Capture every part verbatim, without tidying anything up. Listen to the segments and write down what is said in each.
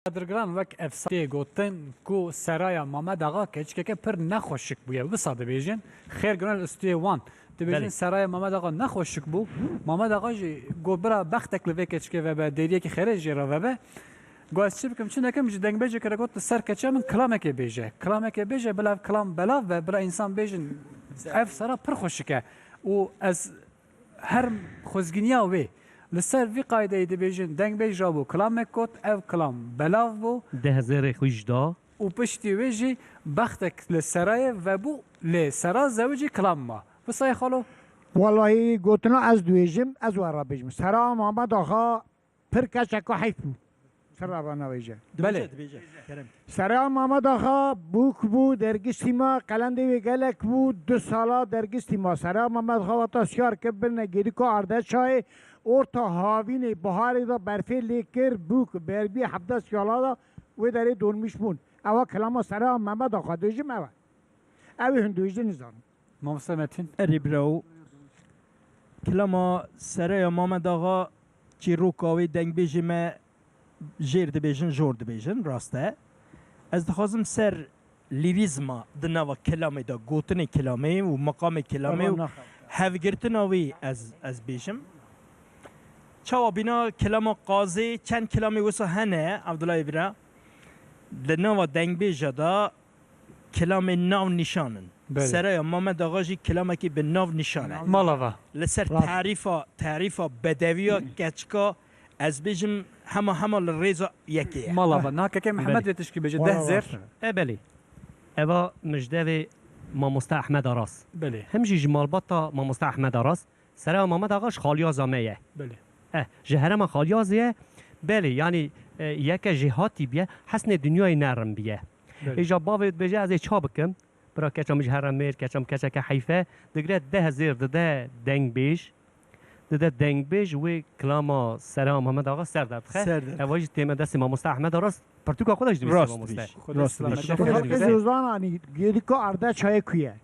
Qadirgiran, wek efsane tê gotin ku seraya Mamed Axa keçikeke pir nexweşik bûye. Wisa dibêjin, xêr giran li stûyê wan. Dibêjin Belê. Seraya Mamed Axa nexweşik bû. Mamed Axa jî got, bira bextek li vê keçikê vebe, dêriyekî xêrê jê re vebe. Got, ez çi bikim, çi nekim, ji dengbêjê kire got, li ser keça min kilamekê bêje. Kilamekê bêje, bila ev kilam belav be, bila însan bêjin, ev sera pir xweşik e. Û ez her xwezginiya wê. Li ser vî qaydeyê dibêjin, dengbêj rabû, kilamek got, ev kilam belav bû. Deh hezarê xwe jî da. Û piştî wê jî bextek li serayê vebû, lê sera zewicî kilam ma. Wisa ye xalo? Wallahî gotina ez dibêjim, ez we re bêjim. Sera Mamed Axa pir keçeka heyf bû. Sera re navêje. Belê. Dibêje, dibêje. Kerem. Sera Mamed Axa bûk bû, dergiştî ma, qelendê wê gelek bû, du sala dergiştî ma. Sera Mamed Axa wata siyar kir, birine gêrika Ardeçayê, orta havînê, biharê de berfê lê kir, bûk, berbiyê hevdeh sala de wê derê donmîş bûn. Ewa kilama Sera Mamed Axa dibêjim ew e. Ew ê hûn dibêjin nizanim. Mamoste Metin. Erê birawo, kilama Seraya Mamed Axa çîroka wê dengbêjê me jêr dibêjin, jor dibêjin, rast e. Ez dixwazim ser lîrîzma di nava kilamê de, gotinê kilamê û meqamê kilamê û hevgirtina wî ez, ez bêjim. Çawa bîna kilama qazê, çend kilamê wisa hene, Evdulay bira, di nava dengbêja de kilamê nav nîşan in. Belê. Seraya Mamed Axa jî kilamekî bi nav nîşan e. Mala va. Li ser Rast. tarîfa, tarîfa bedeviya keçika, ez bêjim hema hema li rêza yekê ye. Mala va. Na kekê Mihemed Belê. vê tişkî bêje, Mala deh va. zêr. E belê. Eva mijdevê Mamoste Ehmed Aras. Belê. Him jî ji malbata Mamoste Ehmed Aras. Seraya Mamed Axa ji Xalyaza me ye. Belê. Eh, ji herêma Xalyazê ye. Belê, yanî, e, yeke jêhatî bûye, hesnê dinyayê nerin bûye. Belê. Îja bavê dibêje, ez ê ça bikim? Bira keça min ji here mêr, keça min keçeke heyf e. Digre deh zêr dide dengbêj. Dide dengbêj wê kilama Seraya Mamed Axa ser derdixe. Ser derdixe. Eva jî tême destê Mamoste Ehmed Aras. Pirtûka xwe de jî dibîse Rast mamoste. bî. Xwedê Rast selamet bî. bike. Xwedê Xelkê selamet bike. Zozan anî, gêrika Ardeçayê ku ye?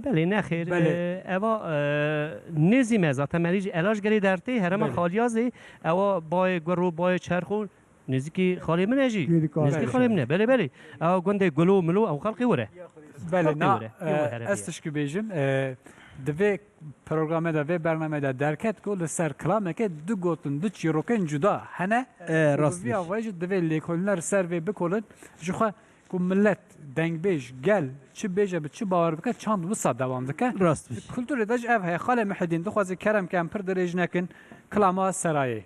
Belê, nexêr, Belê. e, eva, e, nêzî me zaten, merî jî Elaj gelê dertê, herema Belê. Xalyazê, ewa bayê Guro, bayê Çerxo, nêzîkî xalê min e jî. Nêzîkî Nêzîkî xalê xalê min e. Belê, belê. Ewa gundê Gulo Milo, ew xelkê were. Belê, Xelkê na, were. Ew e, were ez heriye. tişkî bêjim, e, di vê programê de, vê bernameya de derket ku li ser kilamekê du gotin, du çîrokên cuda hene. E, Û rast bi vî bî. avayî jî divê lêkolîner ser vê bikolin. Ji xwe ku milet, dengbêj, gel, çi bêje, bi çi bawer bike, çand wisa dewam dike. Rast bî. Di kulturê de jî ev heye. Xalê Mihidîn, dixwazî kerem ke em pir dirêj nekin, kilama Serayê.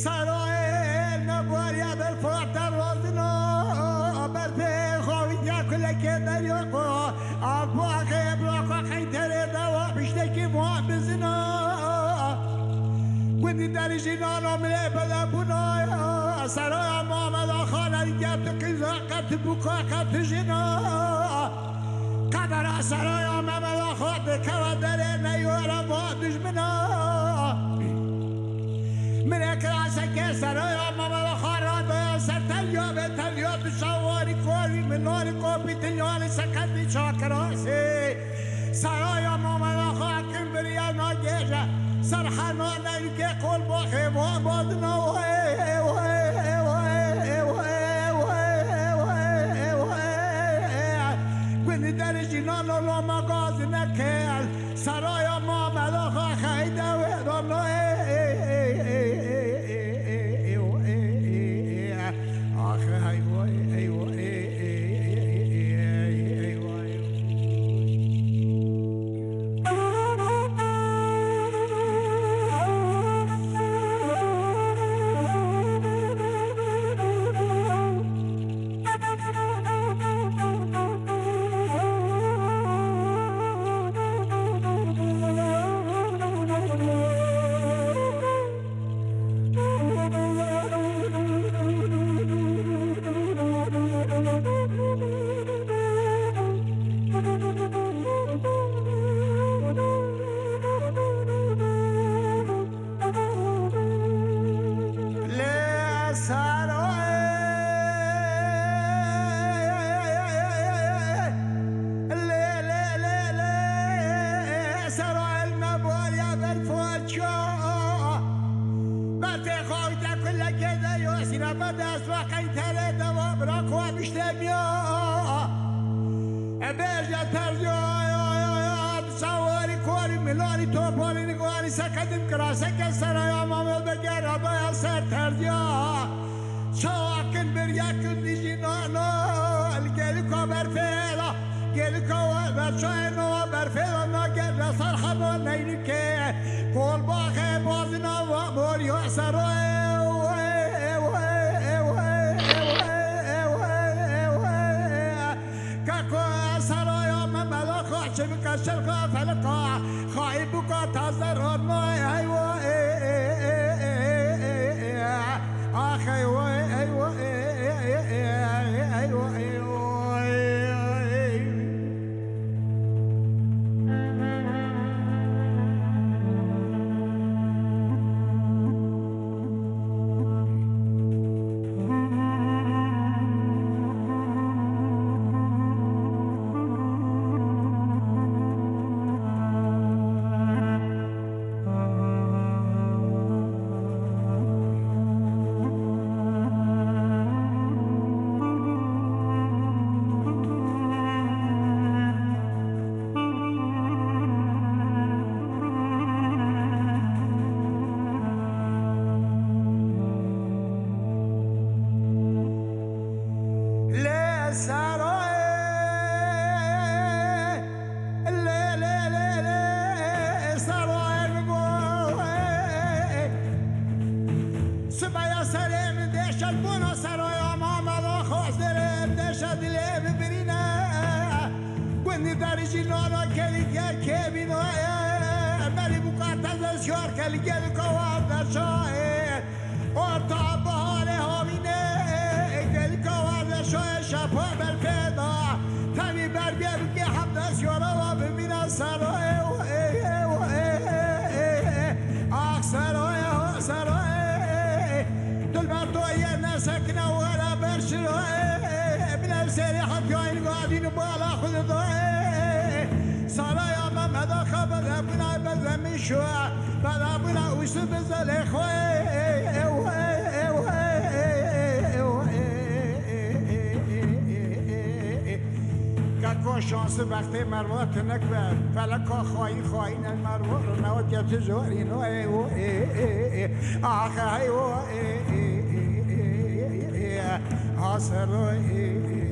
Serayê nebariya ber fate razina, ber pê xawîtiya kulekê derya xwe, av bu axê bira xwe qeyterê dewa piştekî van bizina. Gundî derî jî nana milê bede bûna ya, seraya Mamed Axa nerî gert qîza qet bûka qet jina. Qedera seraya Memed Axa dikeve derê neyore va dijmina. Min ê kiraseke seraya Memed Axa radaya ser teliya bê teliya tu şawarî korî min narî kopî tilyarî seqetî çakirasê. Nanike qol baxê va bazina. Gundî derê jî nano loma gazine kel. Seraya Mamed Axa xeyde wê dano. Axe hey vay, hey vay, hey vay. Lê Seroyê, lê, lê, lê, lê, Seroyê neboriya ber foço. Berfê xawîte kulekê de yo, sîrema dest ve qeyterê de va bira xwe biştemiya. E bêje terziya, ya, ya, ya, sawarî korî, milanî, toparî, nigarî, sekedim kiraseke seraya Mamed Beger adaya ser terziya. Çawakin bir yakın dijî nana, el gelika berfêda, gelika we berçayê nava berfêda, na gel resar hema neynike, kolbaxê bazina va moriya serayê. Kako seraya Memed Axa, çivika şerqa felqa, xayî buka taze ranay, eywa, ey, ey, ey, ey, ey, ey, ax, eywa, eywa, ey, ey, ey, eywa, eywa, ey. Lê Seroyê, lê, lê, lê, lê, Seroyê Migoyê. Sibeya serê min deşe, bona seraya Mamed Axa, serê min deşe, dilê min birîne. Gundî derî jî nana kelî gel kêbîno, merî bûka teze siyar kelî gel kawar derşayê. Orta baharê havînê, gelî kawar derşayê şepa berfêda. Temî ber bê bikê hemde siyara ve bimîne serayê. Ax serayê, ha serayê. Dilber to yê nesekine were ber şirayê. Bile serê hekayên gadîn bala xwe de dayê. Saraya Memed Axa bede buna be zemîn şo. Bede buna ûsî bi zelê xwe. Kako şansî bextê merva tinik be. Feleka xayî xayîn el merva rinewet ya tu zorîn o ê o ê ê ê. Axe hey o ê ê ê ê ê ê. Aser o ê ê.